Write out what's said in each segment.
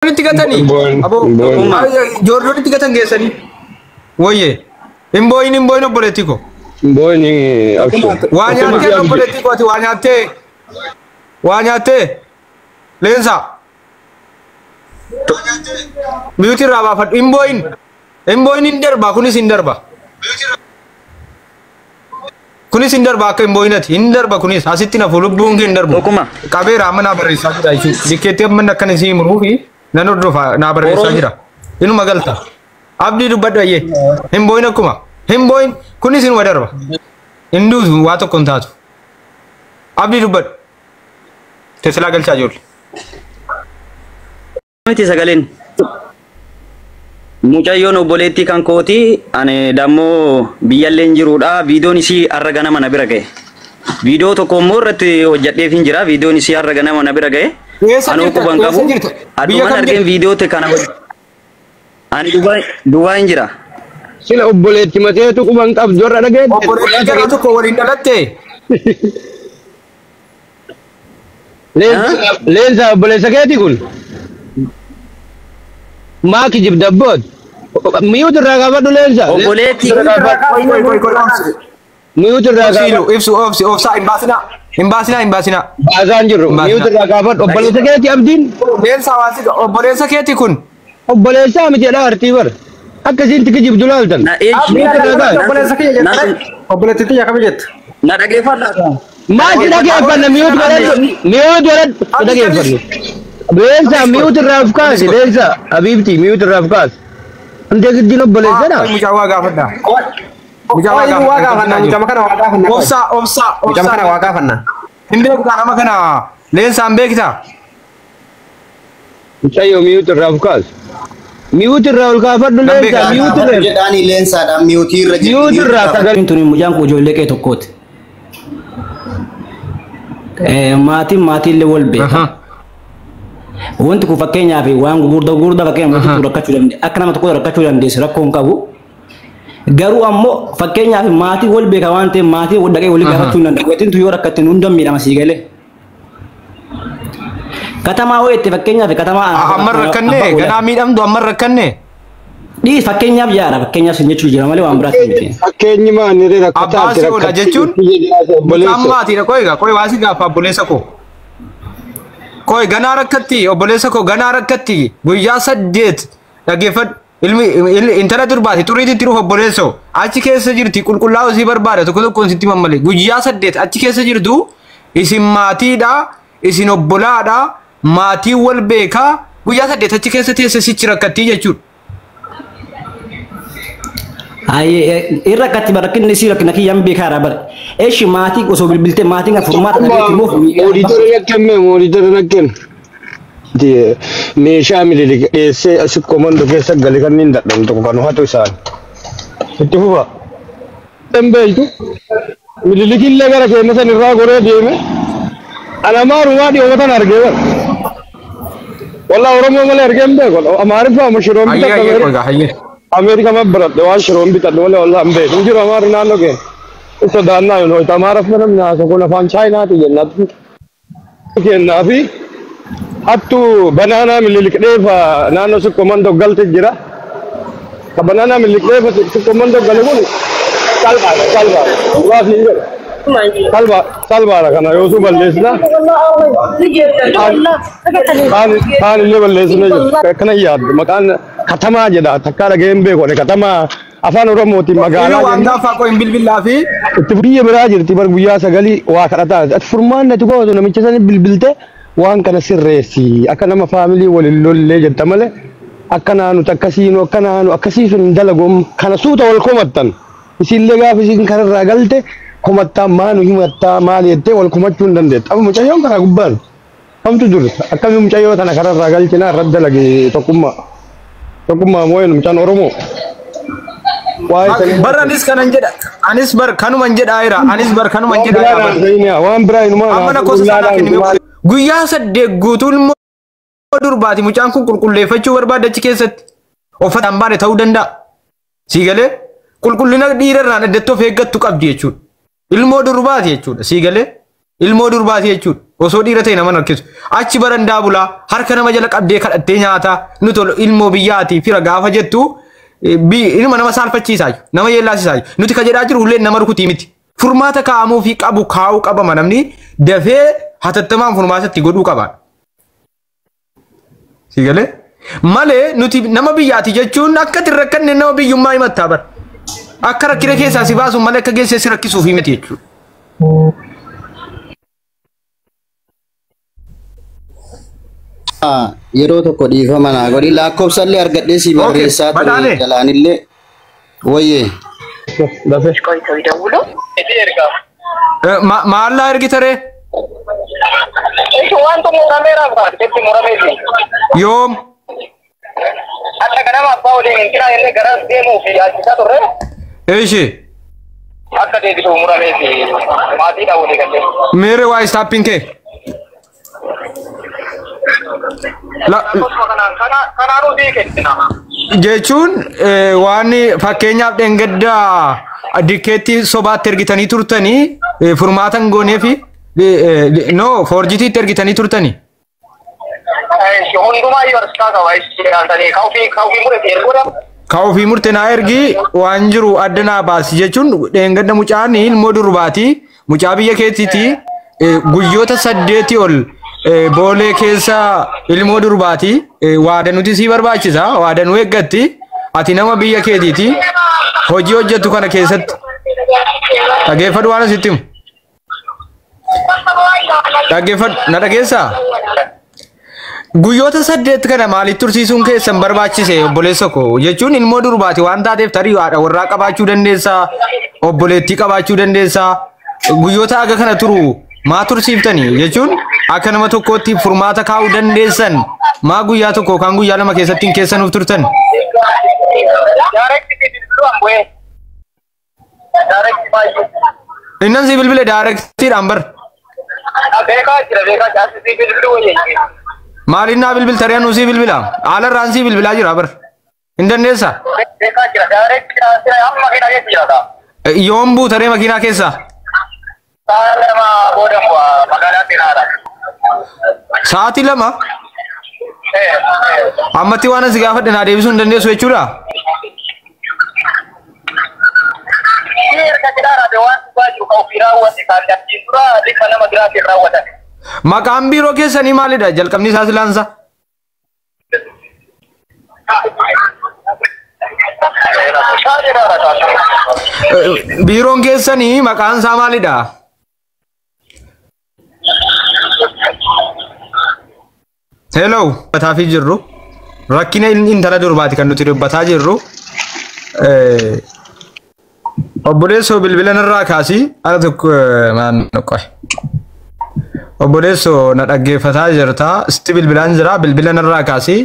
Itti gatanii. Aboo Joorjoon itti gatan geessanii. Woyyee. Hin booyin, hin booyin, obboleettii koo. Booyin abshir. Waa nyaattee, obboleettii koo, ati waa nyaattee? Waa nyaattee? Leensaa. Mute irraa baafadhu. Hin booyin. Hin booyin, hin darba, kunis hin darba. Kunis hin darba, akka hin booyinati. Hin darba kunis, asitti nafu lubbuun kee hin darbu. Tokkuma. Qabeera, amma naa barreessaa jira jechuudha. Dikkeetti amma akkan isin himuufi nan hordofa, naa barreessaa jira. Inuma galta. Abdii, dubbadhu ayyee. Hin booyin akkuma. Hin booyin, kunis inuma darba. Hin duutu, waa tokko hin taatu. Abdii, dubbadhu. Teessilaa galchaa ijoollee. Miti sagaleen. Mucayyoon obboleettii kan kooti, ani dammoo biyyallee hin jiruudha. Viidiyoon isii har'a ganama na bira ga'e. Viidiyoo tokko immoo irratti hojjedheef hin jira. Viidiyoon isii har'a ganama na bira ga'e. Eessa Anuu jirta? quban Eessa qabu. jirta? Biyya Addumaan kam argeen jirta? viidiyoo kana ani Dubaay Dubaay hin jira. Sila obboleetti mateetu quban qabdu warra dhageette. Obboleettii gara tokko waliin dhalatte. Leensa, obboleessa keeti kun. Maa kijibda abboot? Mute irraa kaafadhu, Leensa. Obboleettii. Koi koi koi, obsi. Mute irraa Obsi kaafadhu. ilu ibsu, obsi, obsaa, hin baasinaa. Hin baasinaa, hin baasinaa. Baasaan jirru. Hin baasinaa. Mute irraa kaafadhu. Obboleessa keeti Abdiin. Leensaa waan si obboleessa keeti kun. Obboleessaa miti jedhaa artii bara. Akkasiin kijibdu laaltan. Na eeshi. Mute irraa kaasi. Obboleessa kiyya jette. Obboleettii tiyya kami jette? Na dhageeffadhaa. Maa si dhageeffanna? Mute godhadhu. Mute godhadhu. Si dhageeffannu. Leensa, mute irraa of kaasi. Leensa, Habiibti, mute irraa of kaasi. Hundee giddiin obboleessadha. Mucaa waa gaafadha. Mucaa waa Waa waa gaafanna, gaafadha. mucama kana waa gaafanna. Obsaa, obsaa, Mucama kana obsaa. waa gaafanna. Hin beektaa nama kana? Leensaan beektaa? Mucayyoo, mute irraa of kaasi. Mute irraa ol kaafadhu, Leensa, mute irraa. Jedhaanii Leensaadhaan mute irra jedhi. Mute irraa sagalee. Tuni mucaan kun ijoollee qe'ee tokkooti. Maatiin maatiillee wal beeka. Wanti kun fakkeenyaaf waan gurguddaa gurguddaa, fakkeenyaaf wanti kun rakkachuu dandeessa. Akka nama tokko rakkachuu dandeessu rakkoo hin qabu. Garuu ammoo fakkeenyaaf maatii wal beeka waan ta'eef maatii wal dhaqee walii gaafachuu hin danda'u. Wanti yoo rakkatte hunda miidhama sii galee. Katamaa hoo itti fakkeenyaaf katamaa. Amma rakkanne, ganaa miidhamtu, amma rakkanne. Dhiis, fakkeenyaaf jaara, fakkeenyaaf sin jechuu jira malee waan biraatti miti. Fakkeenyi maani rakkataa Abbaa si ola jechuun obboleessa. maatiidha. Qoy egaa, qoy, waa si gaafa, obboleessa koo. Qoy, ganaa rakkatti, obboleessa koo, ganaa rakkatti guyyaa 8 dhaggeeffadhu. Ilmi intala durbaati xuriitti dhufu, obboleessoo, achi keessa jirti, qulqullaa'uu sii barbaada, tokko tokkoon sitti mammale, guyyaa 8 achi keessa jirtu. Isin maatiidha, isin obbolaadha, maatii wal beekaa, guyyaa 8 achi keessa teesse sichi rakkattii jechuudha. Irra akkatti rakkinni isii rakkina kiyyaan beekaadha bara. Eshi, maatii osoo bilbiltee maatiin kan furmaata dhabeetti immoo Mooditara nakkenne, mooditara nakkenne. Meeshaa Minilik dhiyeessee asi komando keessa gale kanneen dadhabu tokko kan hatu isaan. Itti fufa. Hin beektu. Minilikillee gara keenya san irraa goree deeme. Ana amaarumaa dhiyoo tan argee bara. Wallaa Oromoo malee argee hin beeku. Amaariffaa shiroon Hayyee hayyee, bitadha. qoy gaa, hayyee. Ameerika ma baradhe, waan shiroon bitadhe malee wallaa hin beeku. Hin jiru amaarri naannoo keenya. Sodaannaa yoo ta'u amaara namni haasa kun afaan Chaayinaati jennaa. Kennaa fi hattu banaanaa Minilik dheefa naannoo Sikkoo galte jira. Ka banaanaa Minilik dheefa Sikkoo gale kun salphaadha, salphaadha. Dhugaaf hin jedhu. Salphaa, salphaadha, kana yoosuu balleessina. Kaan illee balleessina jiru. Akkana yaaddu maqaan katamaa jedha, takkaa dhaga'ee hin beeku ani katamaa afaan Oromootiin Inni magaalaa waan jenna. gaafaa qoy hin bilbilaa fi Itti biyya biraa jirti bar, guyyaa 9 waa kadhataa. Ati furmaanni ati gootu namicha sani bilbilte waan kana sirreessi. Akka nama faamilii waliin lollee jetta malee akka naanu akkasiinu akka naanu akkasii sun hin dalagu, kana suuta wal komattan. Isillee gaafa isiin kararraa galte komattaa, maanu himattaa, maal jettee wal komachuu hin dandeettu. Amma mucayyoon karaa gubbaan kamtu jiru akkamii mucayyoo tana kararraa galchinaa irratti dalage tokkummaa. Tokkummaa moo mucaan Oromoo. Waa'ee sanii. Bar anis kanan jedha, anis bar kanuman jedhaa jira, anis bar kanuman Waan jedhaa biraa jira. naan ta'in, waan biraa inumaa Amma lakkoofsa sanaa kennime, guyyaa 8 guutuu ilmoo durbaati mucaan kun qulqulleeffachuu barbaadda, achi keessatti uffata hin baane ta'uu danda'a. Sii galee, qulqullina dhiirarraan addattoo of eeggattu qabdi jechuudha. Ilmoo durbaati jechuudha. Sii galee, ilmoo durbaati jechuudha. Osoo dhiira ta'e nama rakkisu. Achi barandaa bulaa harka nama jala qabdee kadhattee nyaata nu tolu ilmoo biyyaati fira gaafa jettu ilma nama saalfachiisaa nama yeellaasisaa nuti ka jedhaa jiru hulleen nama rukutii miti. Furmaata kaa'amuu fi qabu kaa'uu qabama namni dafee hatattamaan furmaata itti godhuu qaba. Si galee? Malee nuti nama biyyaati jechuun akka itti rakkanne nama biyyummaa himattaa bara. Akka rakkina keessaa si baasuun malee akka geessee si rakkisuuf miti jechuudha. Yeroo tokko dhiifama naa godhi lakkoofsallee argadhee si barreessaa ture jalaanillee wayyee. Dafe. Maallaa ergita ree? Wantu murameera itti murameeti. Yoom? Akka ganama abbaa waliin hin jira inni gara deemuuf yaalchisaa turre. Ishi. Akka deebisu murameeti maatiidha walii galee. Meerre waa istaappiin kee? Kanaanuu sii kennina. Jechuun waan fakkeenyaaf dheengaddaa dikkeetti sobaatti ergitanii turtanii furmaata hin goonee fi no foorjitiitti ergitanii turtanii. Hundumaa iyyuu harkaa qaba kaufii murte ergoodha. Kaufii murte naa ergi waan jiru adda naa baasi jechuun dheengadda mucaan ilmoo durbaati mucaa biyya keetiiti guyyoota 8 ol boolee keessa ilmoo durbaati waada nuti sii barbaachisa waada nu eeggatti ati nama biyya keetiiti hojii hojjettu kana keessatti dhageeffadhu waan asitti himu. Dhaggeeffadhu na dhageessaa? Guyyoota 8 kana maaliif tursiisuun keessan barbaachise obboleessa koo jechuun ilmoo durbaati waan taateef tarii haadha warraa qabaachuu dandeessaa obboleettii qabaachuu dandeessaa guyyoota aga kana turu maa tursiiftanii jechuun akka nama tokkootti furmaata kaa'uu dandeessan maa guyyaa tokko yookaan guyyaa lama keessatti hin keessanuuf turtan. Innan si bilbile daarektiidhaan bar. Maaliin naa bilbil taree anuu si bilbila haalarraan si bilbilaa jira bar hin dandeessaa? Yoom buu taree makiinaa keessa? Sa'aatii 2? Ammatti waan asi gaafadhe naa deebisuu hin dandeessu jechuudha? Maqaan biiroo keessanii maalidha? Jalqabni isaa silaansa? Biiroon keessanii maqaan isaa maalidha? Hello. Dubbataa jirru rakkina intala durbaati kan nuti dubbataa jirru. Obboleessoo bilbila narraa kaasii ala tokko maan qoy. Obboleessoo na dhaggeeffataa jirta sitti bilbilaan jira bilbila narraa kaasii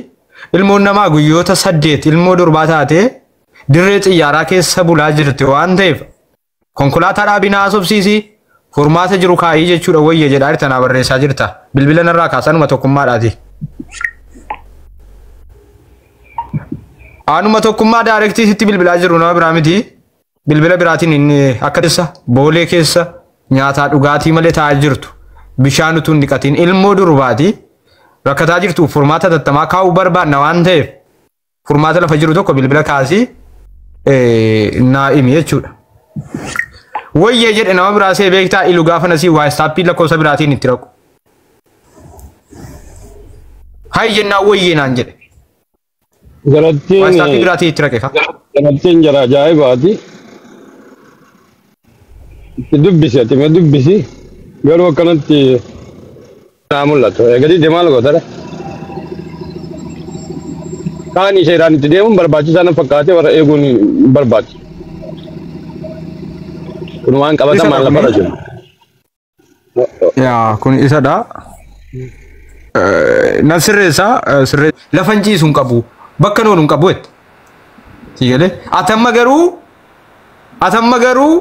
ilmoon namaa guyyoota 8 ilmoo durbaa taate dirree xiyyaaraa keessa bulaa jirti waan ta'eef konkolaataa dhaabinaa haasofsiisi furmaata jiru kaayii jechuudha wayya jedhaa jirta naa barreessaa jirta bilbila narraa kaasanuma tokkummaadhaati. Anuma tokkummaa daarektii sitti bilbilaa jiru nama biraa miti. Bilbila biraatiin inni akka keessa boolee keessa nyaataa dhugaatii malee taa'aa jirtu bishaan utuu hin dhiqatiin ilmoo durbaati rakkataa jirtu furmaata tattamaa kaa'uu barbaanna waan ta'eef furmaata lafa jiru tokko bilbila kaasii naa himi jechuudha. Wayyee jedhe nama biraa see beektaa ilu gaafa nasii waa istaappii lakkoofsa biraatiin itti raqu. Hayi jennaan wayyee naan jedhe. Waa istaappii biraatiin itti raqe. Jarattiin jara ajaa'ibaati. Itti dubbisi ati mee dubbisi garuu akkanatti naa mul'atu. Eegadii deemaa gootare. Kaan seeraan itti deemuun barbaachisaa na fakkaate warra eeguun hin barbaachisu. Kun waan qabatamaan lafarra jiru. Yaa kun isadha. Na sirreessaa sirree lafa hin ciisu hin qabu bakka noonu hin qabu jette. Si galee atamma garuu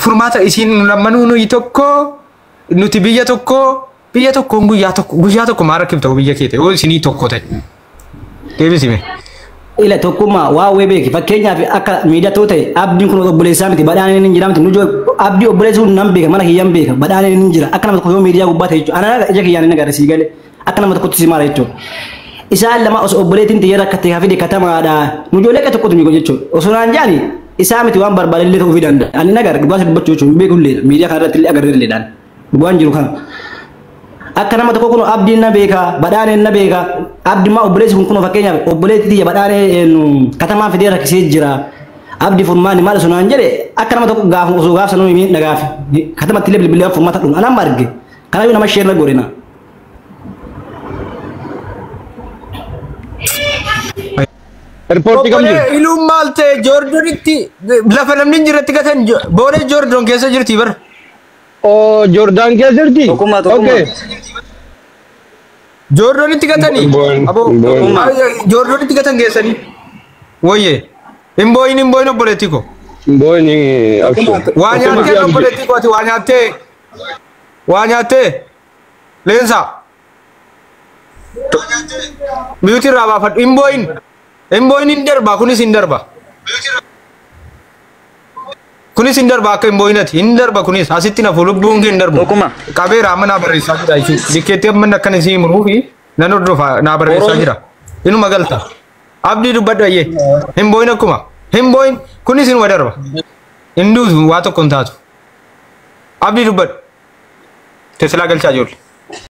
furmaata isiin lammanuu nuyi tokko nuti biyya tokko biyya tokkoon guyyaa tokko maa rakkifta biyya kee ta'e yoo isinii tokko ta'e. Deebisime. Ila tokkummaa waa wee beeki fakkeenyaaf akka miidhatoo ta'e abdiin kun obboleessaa miti badhaan inni jira miti nuti abdii obboleessi kun nan beeka mana kiyyaan beeka badhaan inni jira akka nama tokko yoo miidiyaa gubbaa ta'e jechuudha ana ija kiyyaan inni agarra sii galee akka nama tokkotti si maara jechuudha. Isaan lama osoo obboleettiin xiyyeera akka ta'e hafide katamaadha nu ijoollee akka tokkotu miidhu jechuudha osoo naan jaani isaa miti waan barbaade illee ta'uu fi danda'a ani nagar dhugaa dubbachuu jechuudha hin beeku illee miidiyaa kana irratti illee agarra illeedhaan dhugaan jiru kana. Akka nama tokko kun abdiin na beeka badhaaneen na beeka abdimmaa obboleessi kun kun fakkeenyaaf obboleetti tiyya badhaanee katamaan fidee rakkisee jira abdii furmaanni maal osoo naan jedhe akka nama tokko gaafa osoo gaafsa nuyi miidha gaafi katamatti illee bilbilee furmaata dhuun anaan arge kanaayyuu nama ishee irra godhina. Airpoortii kam jiru? Iluun maal ta'e Joordonitti lafa namni hin jirretti gatan boolee Joordon keessa jirti bara. Oo Joordaan keessa jirti? Tokkummaa, tokkummaa. Okay. Joordonitti gatanii. Boon, Aboo, boon. Joordonitti gatan geessanii. Woyyee. Hin booyin hin booyin obboleettii koo. Booni abshir. Waa nyaattee obboleettii koo ati waa nyaattee. Waa nyaattee. Leensaa. Miyuutii irraa baafadhu. Hin booyin. Hin booyin hin darba kunis hin darba. Kunis hin darba akka hin booyinati. Hin darba kunis asitti nafu lubbuun kee hin darbu. Tokkummaa. Qabeera amma naa barreessaa jira jechuudha. Dikkeetti amma akkan isin himuufi nan hordofa naa barreessaa jira. Inuma galta. Abdii dubbadhu ayyee. Hin booyin akkuma. Hin booyin kunis inuma darba. Hin duutu waa tokko hin taatu. Abdii dubbadhu. Teslaa galchaa ijoollee.